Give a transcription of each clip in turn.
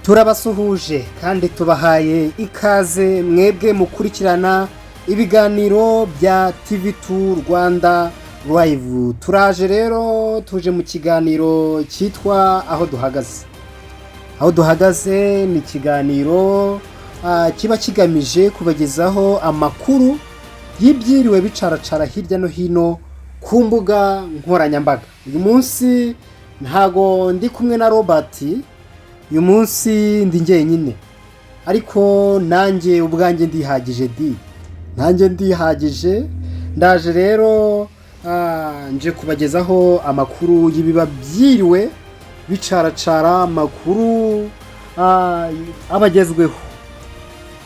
Turabasuhuje kandi tubahaye ikaze mwebwe mukurikirana ibiganiro bya TV2 Rwanda Live. Turaje rero, tuje mu kiganiro cyitwa "Aho Duhagaze". "Aho Duhagaze" ni ikiganiro kiba kigamije kubagezaho amakuru y'ibyiriwe bicaracara hirya no hino ku mbuga nkoranyambaga. Uyu munsi ntago ndi kumwe na Robert, uyu munsi ndi njyenyine, ariko nanjye ubwanjye ndihagije di, nanjye ndihagije. Ndaje rero, nje kubagezaho amakuru y'ibiba byiriwe bicaracara, amakuru aba agezweho.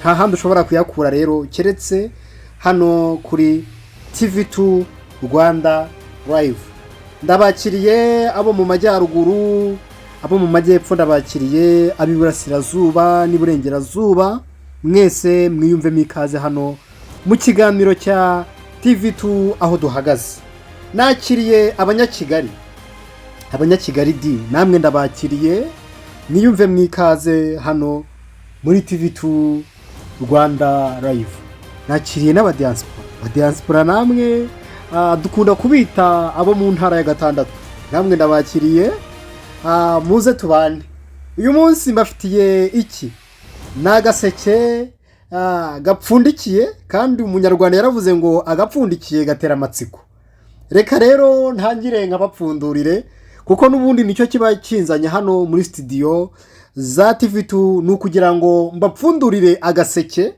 Nta handi ushobora kuyakura rero keretse hano kuri TV2 Rwanda Live. Ndabakiriye abo mu majyaruguru, abo mu majyepfo, ndabakiriye ab'iburasirazuba n'iburengerazuba, mwese mwiyumvemo ikaze hano mu kiganiro cya TV2 "Aho Duhagaze". Nakiriye Abanyakigali, Abanyakigali di, namwe ndabakiriye, mwiyumve mwikaze hano muri TV2 Rwanda Live. Nakiriye n'abadiaspora, abadiaspora namwe dukunda kubita abo mu ntara ya gatandatu, namwe ndabakiriye, muze tubane. Uyu munsi mbafitiye iki? Ni agaseke gapfundikiye, kandi Umunyarwanda yaravuze ngo agapfundikiye gatera amatsiko. Reka rero ntangire nkabapfundurire, kuko n'ubundi nicyo kiba kinzanye hano muri studio za TV2, ni ukugira ngo mbapfundurire agaseke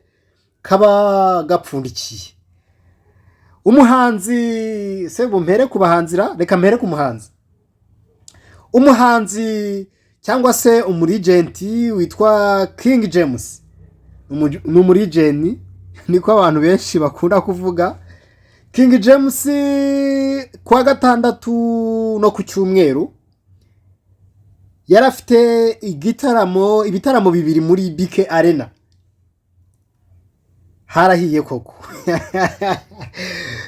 kaba gapfundikiye. Umuhanzi se, mpere ku bahanzira, reka mpere ku muhanzi. Umuhanzi cyangwa se umulegend witwa King James, ni umulegend, niko abantu benshi bakunda kuvuga. King James kuwa gatandatu no ku cyumweru yari afite igitaramo, ibitaramo bibiri muri BK Arena. Harahiye koko.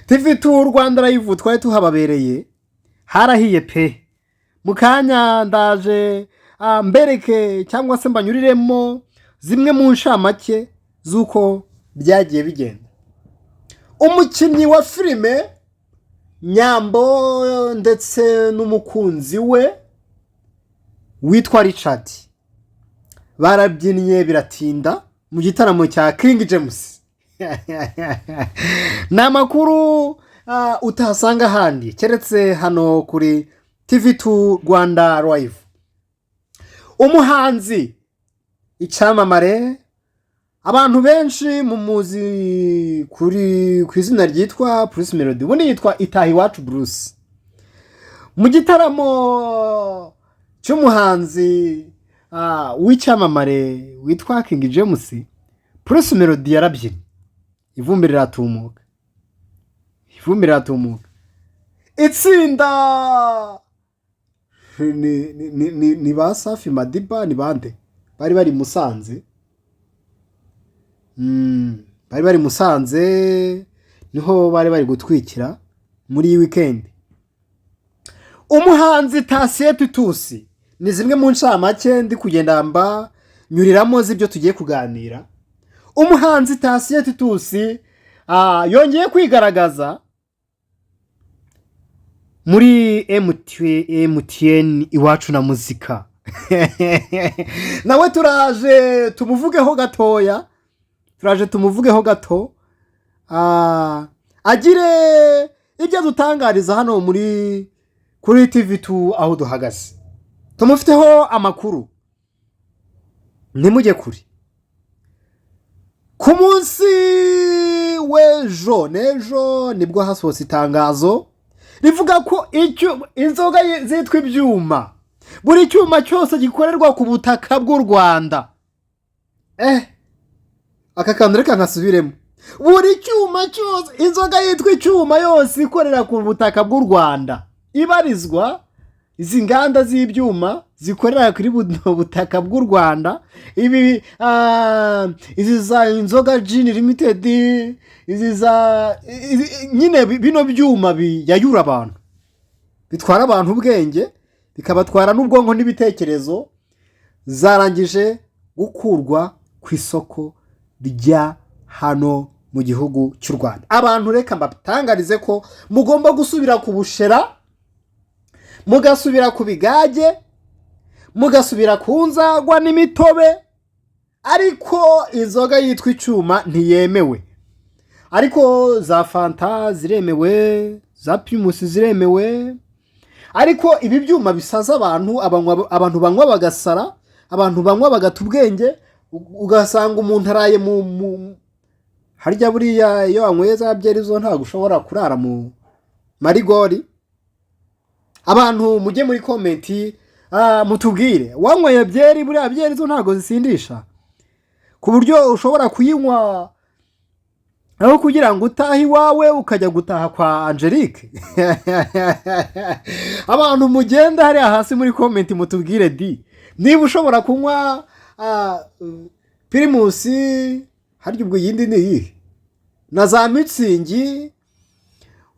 TV2 Rwanda Live twari tuhababereye, harahiye pe. Mu kanya ndaje mbereke cyangwa se mbanyuriremo zimwe mu nshamake z'uko byagiye bigenda. Umukinnyi wa filime Nyambo ndetse n'umukunzi we witwa Richard barabyinnye biratinda mu gitaramo cya King James. Ni amakuru utasanga ahandi keretse hano kuri TV2 Rwanda Live. Umuhanzi icyamamare, abantu benshi mumuzi kuri ku izina ryitwa Bruce Melody, ubundi yitwa Itahiwacu Bruce. Mu gitaramo cy'umuhanzi w'icyamamare witwa King James, Bruce Melody yarabyinnye ivumbi riratumuka, ivumbi riratumuka. Itsinda ni ba Safi Madiba, ni bande bari bari Musanze? Bari bari Musanze, niho bari bari gutwikira muri iyi weekend. Umuhanzi Thacien Titus, ni zimwe mu ncamake ndi kugenda mba nyuriramo z'ibyo tugiye kuganira. Umuhanzi Thacien Titus yongeye kwigaragaza muri MTN Iwacu na Muzika. Nawe turaje tumuvugeho gatoya, turaje tumuvugeho gato, agire ibyo adutangariza hano muri kuri TV2 "Aho Duhagaze". Tumufiteho amakuru, ntimujye kure. Ku munsi w'ejo n'ejo nibwo hasohotse itangazo rivuga ko inzoga zitwa ibyuma, buri cyuma cyose gikorerwa ku butaka bw'u Rwanda, aka kantu reka nkasubiremo: buri cyuma cyose, inzoga yitwa icyuma yose ikorera ku butaka bw'u Rwanda, ibarizwa izi nganda z'ibyuma zikorera kuri buno butaka bw'u Rwanda, ibi izi za Inzoga Gin Limited, izi za nyine bino byuma biyayura abantu, bitwara abantu ubwenge, bikabatwara n'ubwonko n'ibitekerezo, zarangije. gukurwa ku isoko rya hano mu gihugu cy'u Rwanda. Abantu, reka mbatangarize ko mugomba gusubira ku bushera, mugasubira ku bigage, mugasubira ku nzagwa n'imitobe, ariko inzoga yitwa icyuma ntiyemewe. Ariko za Fanta ziremewe, za Primus ziremewe, ariko ibi byuma bisaza abantu, abantu banywa bagasara, abantu banywa bagata ubwenge, ugasanga umuntu araye mu harya. Buriya iyo wanyweye za byeri zo ntabwo ushobora kurara mu marigori. Abantu mujye muri comment, mutubwire, wanyweye byeri, buriya byeri zo ntabwo zisindisha ku buryo ushobora kuyinywa aho kugira ngo utahe iwawe ukajya gutaha kwa Angelique? Abantu mugenda hariya hasi muri comment mutubwire di niba ushobora kunywa Primus, harya ubwo iyindi ni iyihe, na za Mützig,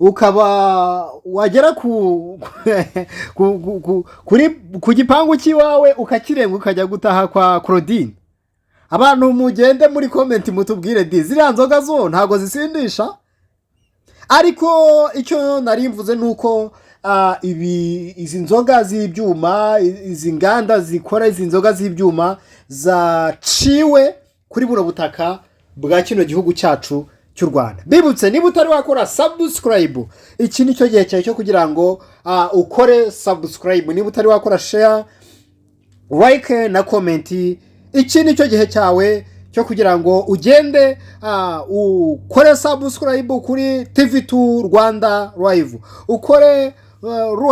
ukaba wagera ku gipangu cy'iwawe ukakirenga ukajya gutaha kwa Claudine. Abantu mugende muri comment mutubwire di, ziriya nzoga zo ntabwo zisindisha? Ariko icyo nari mvuze ni uko izi nzoga z'ibyuma, izi nganda zikora izi nzoga z'ibyuma zaciwe kuri buno butaka bwa kino gihugu cyacu cy'u Rwanda. Bibutse, niba utari wakora subscribe, iki ni cyo gihe cyawe cyo kugira ngo ukore subscribe. Niba utari wakora share, like na comment, iki ni cyo gihe cyawe cyo kugira ngo ugende ukore subscribe kuri TV2 Rwanda Live, ukore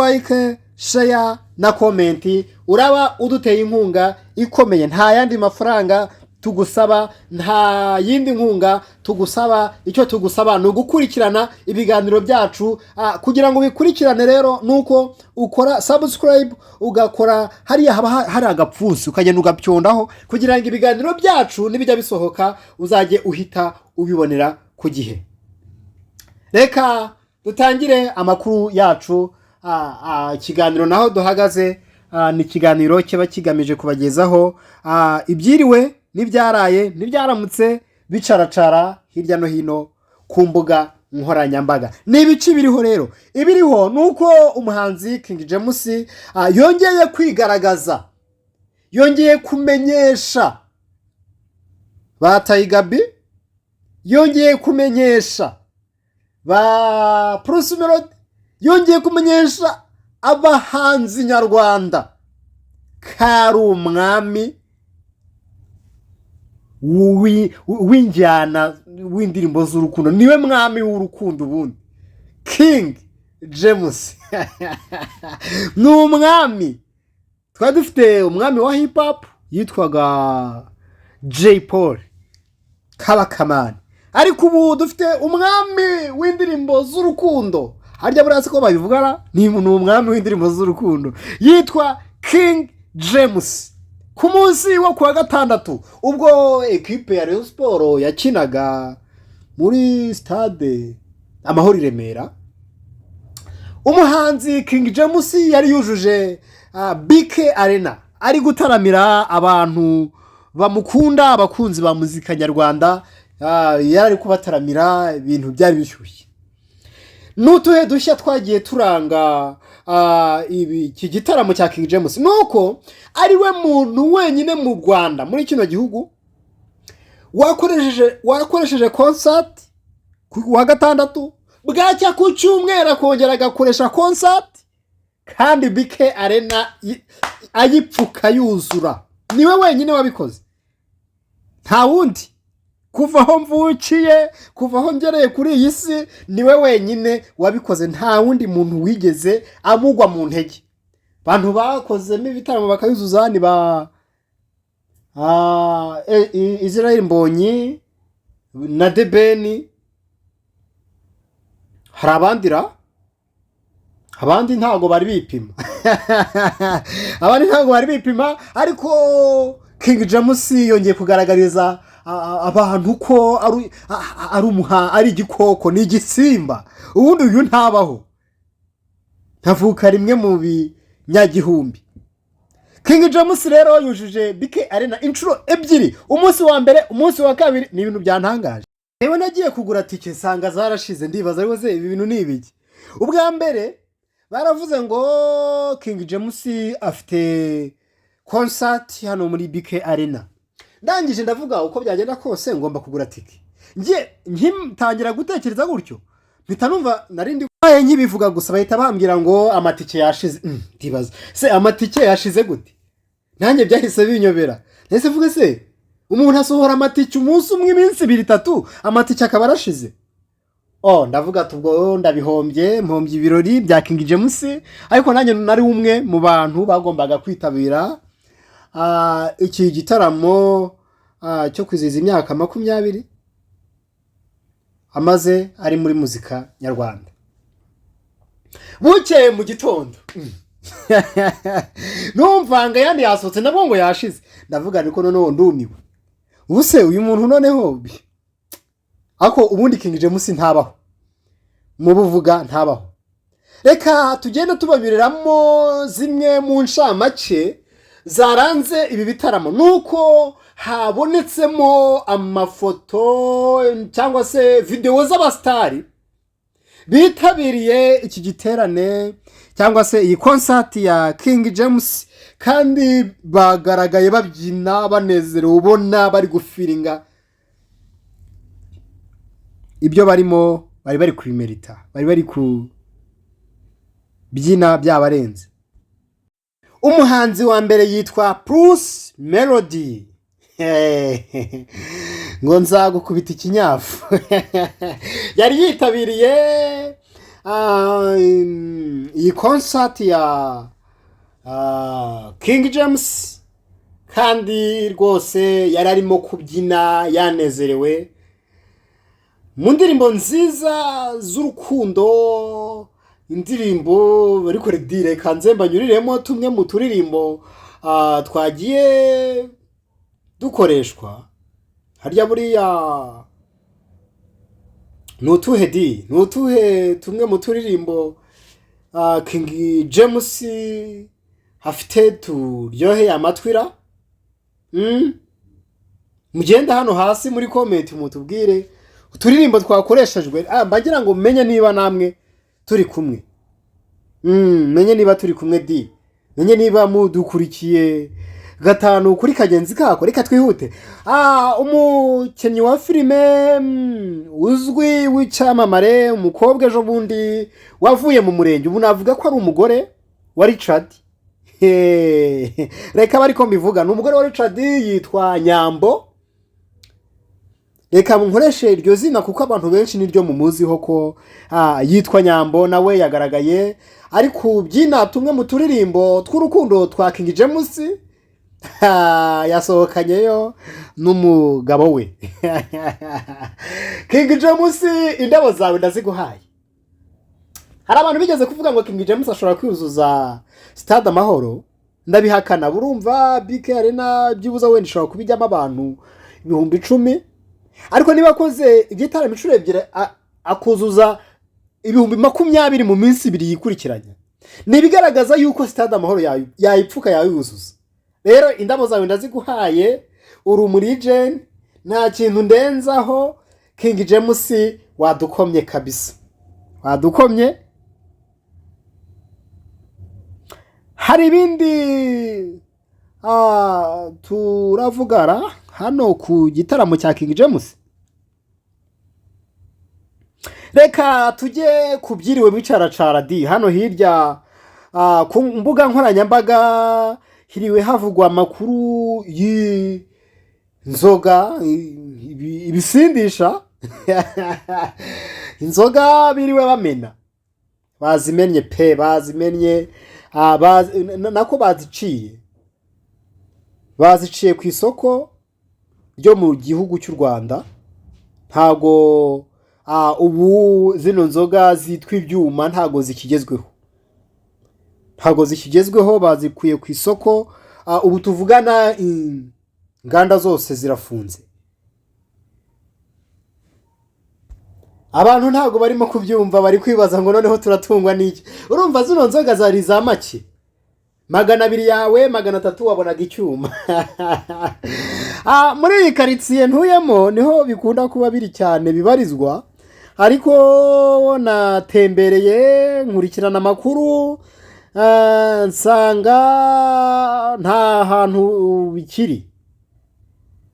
like, share na comment. Uraba uduteye inkunga ikomeye. Nta yandi mafaranga tugusaba, nta yindi nkunga tugusaba. Icyo tugusaba ni ugukurikirana ibiganiro byacu. Kugira ngo ubikurikirane rero ni uko ukora subscribe, ugakora hariya haba hari agapfunsi, ukagenda ugapyondaho kugira ngo ibiganiro byacu nibijya bisohoka uzajye uhita ubibonera ku gihe. Reka dutangire amakuru yacu. Ikiganiro naho duhagaze ni ikiganiro kiba kigamije kubagezaho ibyiriwe n'ibyaraye n'ibyaramutse bicaracara hirya no hino ku mbuga nkoranyambaga. Ni ibice biriho rero. Ibiriho ni uko umuhanzi King James yongeye kwigaragaza, yongeye kumenyesha ba Tiger B, yongeye kumenyesha ba Bruce Melody, yongeye kumenyesha abahanzi nyarwanda ko ari umwami w'injyana, w'indirimbo z'urukundo. Niwe mwami w'urukundo ubundi. King James ni umwami. Twari dufite umwami wa hip hop yitwaga Jay Polly Kabakamani, ariko ubu dufite umwami w'indirimbo z'urukundo. Harya buriya siko babivuga? Ni umwami w'indirimbo z'urukundo, yitwa King James. Ku munsi wo kuwa gatandatu, ubwo ekipe ya Rayon Sports yakinaga muri Stade Amahoro i Remera, umuhanzi King James yari yujuje BK Arena, ari gutaramira abantu bamukunda, abakunzi ba muzika nyarwanda. Yari ari kubataramira, ibintu byari bishyushye. N'utuhe dushya twagiye turanga iki gitaramo cya King James? Ni uko ari we muntu wenyine mu Rwanda, muri kino gihugu, wakoresheje concert ku wa gatandatu, bwacya ku cyumweru akongera agakoresha concert, kandi BK Arena ayipfuka yuzura. Niwe wenyine wabikoze, nta wundi. Kuva aho mvukiye, kuva aho ngereye kuri iyi si, niwe wenyine wabikoze. Nta wundi muntu wigeze amugwa mu ntege. Abantu bakozemo ibitaramo bakayuzuza ni ba Israel Mbonyi na The Ben. Hari abandi ra? Abandi ntabwo bari bipima, abandi ntabwo bari bipima. Ariko King James yongeye kugaragariza abantu ko ari igikoko, ni igisimba. Ubundi uyu ntabaho, ntavuka rimwe mu binyagihumbi. King James rero yujuje BK Arena inshuro ebyiri, umunsi wa mbere, umunsi wa kabiri. Ni ibintu byantangaje. Rero nagiye kugura tike nsanga zarashize, ndibaza: "Ariko se ibi bintu ni ibiki?" Ubwa mbere baravuze ngo King James afite concert hano muri BK Arena. Ndangije ndavuga: "Uko byagenda kose ngomba kugura tike." Njye nkitangira gutekereza gutyo, mpita numva narindi nkibivuga gusa, bahita bambwira ngo amatike yashize. Ndibaza se, amatike yashize gute? Nanjye byahise binyobera. Nahise mvuga: "Se umuntu asohora amatike umunsi umwe, iminsi ibiri, itatu, amatike akaba arashize?" Oh, ndavuga ati: "Ubwo ndabihombye, mpombye ibirori bya King James." Ariko nanjye nari umwe mu bantu bagombaga kwitabira iki gitaramo cyo kwizihiza imyaka 20 amaze ari muri muzika nyarwanda. Bukeye mu gitondo numvanga ayandi yasohotse, nabwo ngo yashize. Ndavuga ariko noneho ndumiwe. Ubu se uyu muntu noneho, ariko ubundi King James ntabaho mu buvuga, ntabaho. Reka tugende tubanyuriramo zimwe mu ncamake zaranze ibi bitaramo, nuko habonetsemo amafoto cyangwa se videwo z'abasitari bitabiriye iki giterane cyangwa se iyi concert ya King James, kandi bagaragaye babyina banezerewe, ubona bari gufeelinga ibyo barimo, bari bari kubimerita, bari bari kubyina byabarenze. Umuhanzi wa mbere yitwa Bruce Melody, ngo nzagukubita ikinyafu. Yari yitabiriye iyi concert ya King James, kandi rwose yari arimo kubyina yanezerewe mu ndirimbo nziza z'urukundo, indirimbo ariko reka nze mbanyuriremo tumwe mu turirimbo twagiye dukoreshwa harya. Buriya ni utuhe di? Ni utuhe tumwe mu turirimbo King James afite turyoheye amatwi ra? Mugende hano hasi muri comment mutubwire uturirimbo twakoreshejwe. Mbagira ngo menye niba namwe turi kumwe. Menye niba turi kumwe di, menye niba mudukurikiye gatanu kuri kagenzi kako. Reka twihute. Umukinnyi wa filime uzwi w'icyamamare, umukobwa ejo bundi wavuye mu murenge, ubu navuga ko ari umugore wa Richard. Reka ariko mbivuga, ni umugore wa Richard, yitwa Nyambo. Reka nkoreshe iryo zina kuko abantu benshi niryo mumuziho ko yitwa Nyambo. Nawe yagaragaye ari kubyina tumwe mu turirimbo tw'urukundo twa King James. Yasohokanyeyo n'umugabo we. King James, indabo zawe ndaziguhaye. Hari abantu bigeze kuvuga ngo King James ashobora kwuzuza Stade Amahoro, ndabihakana. Burumva BK Arena byibuze wenda ishobora kuba ijyamo abantu 10,000, ariko niba akoze igitaramo inshuro ebyiri akuzuza 20,000 mu minsi 2 yikurikiranya, ni ibigaragaza yuko Stade Amahoro yayipfuka yayuzuza. Rero indabo zawe ndaziguhaye, uri umulegend, nta kintu ndenzaho. King James, wadukomye kabisa, wadukomye. Hari ibindi turavugara hano ku gitaramo cya King James. Reka tujye ku byiriwe bicaracara di hano hirya ku mbuga nkoranyambaga. Hiriwe havugwa amakuru y'inzoga, ibisindisha, inzoga biriwe bamena. Bazimennye pe, bazimennye, nako baziciye, baziciye ku isoko ryo mu gihugu cy'u Rwanda. Ntago ubu zino nzoga zitwa ibyuma ntago zikigezweho, ntago zikigezweho, bazikuye ku isoko. Ubu tuvugana inganda zose zirafunze. Abantu ntabwo barimo kubyumva, bari kwibaza ngo: "Noneho turatungwa n'iki?" Urumva zino nzoga zari za make. 200 yawe, 300 wabonaga icyuma. Muri iyi karitsiye ntuyemo niho bikunda kuba biri cyane bibarizwa, ariko natembereye nkurikirana amakuru, nsanga nta hantu bikiri,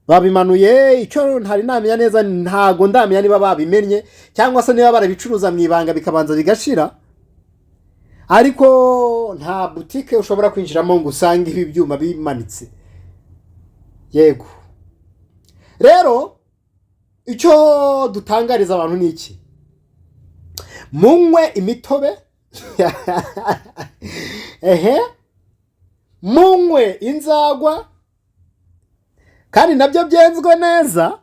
babimanuye. Icyo ntari namenya neza, ntago ndamenya niba babimennye cyangwa se niba barabicuruza mu ibanga bikabanza bigashira, ariko nta butike ushobora kwinjiramo ngo usange ibi byuma bimanitse. Yego, rero icyo dutangariza abantu ni iki: munywe imitobe, ehe, munywe inzagwa kandi nabyo byenzwe neza,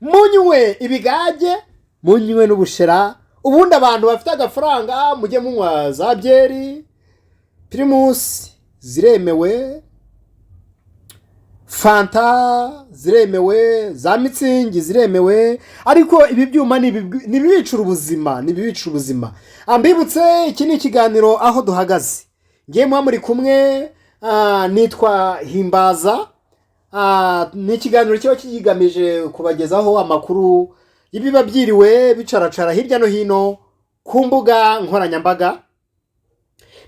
munywe ibigage, munywe n'ubushera. Ubundi abantu bafite agafaranga mujye munywa za byeri, Primus ziremewe, Fanta ziremewe, za Mützig ziremewe, ariko ibi byuma ni ibibicira ubuzima, ni ibibicira ubuzima. Mbibutse, iki ni ikiganiro Aho Duhagaze. Ngiye muba muri kumwe, nitwa Himbaza. Ni ikiganiro kiba kigamije kubagezaho amakuru y'ibiba byiriwe bicaracara hirya no hino ku mbuga nkoranyambaga.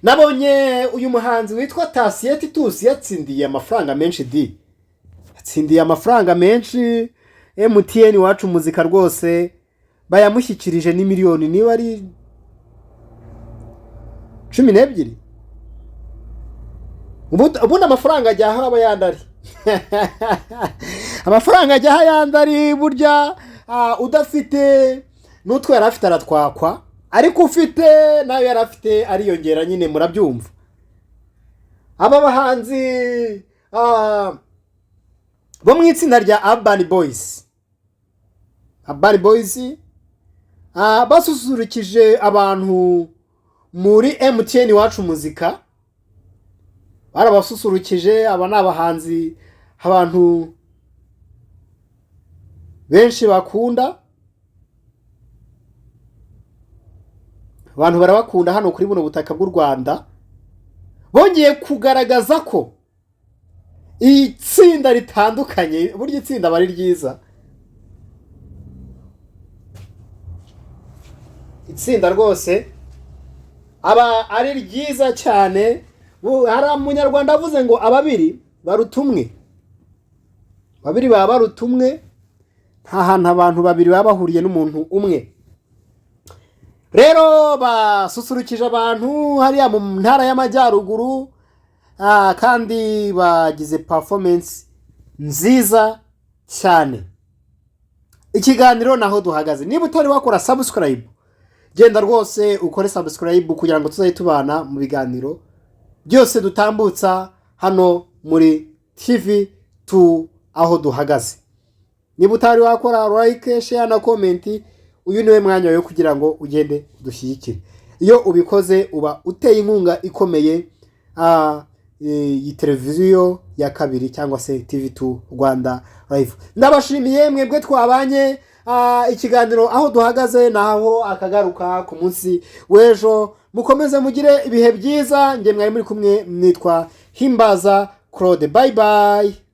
Nabonye uyu muhanzi witwa Thacien Titus yatsindiye amafaranga menshi di, yatsindiye amafaranga menshi. MTN Iwacu Muzika rwose bayamushyikirije, ni miliyoni niba ari 12. Ubundi amafaranga ajya aho aba yandi ari, amafaranga ajya aho ayandi ari. Burya udafite n'utwo yari afite aratwakwa, ariko ufite nayo yari afite ariyongera nyine, murabyumva. Aba bahanzi bo mu itsinda rya Urban Boys, Urban Boys basusurukije abantu muri MTN Iwacu Muzika, barabasusurukije. Aba ni abahanzi abantu benshi bakunda, abantu barabakunda hano kuri buno butaka bw'u Rwanda. Bongeye kugaragaza ko itsinda ritandukanye. Burya itsinda aba ari ryiza, itsinda rwose aba ari ryiza cyane. Hari umunyarwanda avuze ngo ababiri baruta umwe, babiri baba baruta umwe. Nta hantu abantu babiri baba bahuriye n'umuntu umwe. Rero basusurukije abantu hariya mu Ntara y'Amajyaruguru, kandi bagize performance nziza cyane. Ikiganiro naho duhagaze, niba utari wakora subscribe, genda rwose ukore subscribe kugira ngo tuzajye tubana mu biganiro byose dutambutsa hano muri TV tu Aho Duhagaze. Niba utari wakora like, share na comment, uyu niwe mwanya wawe kugira ngo ugende udushyigikire. Iyo ubikoze uba uteye inkunga ikomeye iyi televiziyo ya kabiri cyangwa se TV2 Rwanda Live. Ndabashimiye mwebwe twabanye. Ikiganiro Aho Duhagaze naho akagaruka ku munsi w'ejo. Mukomeze mugire ibihe byiza. Njye mwari muri kumwe nitwa Himbaza Claude. Bye bye.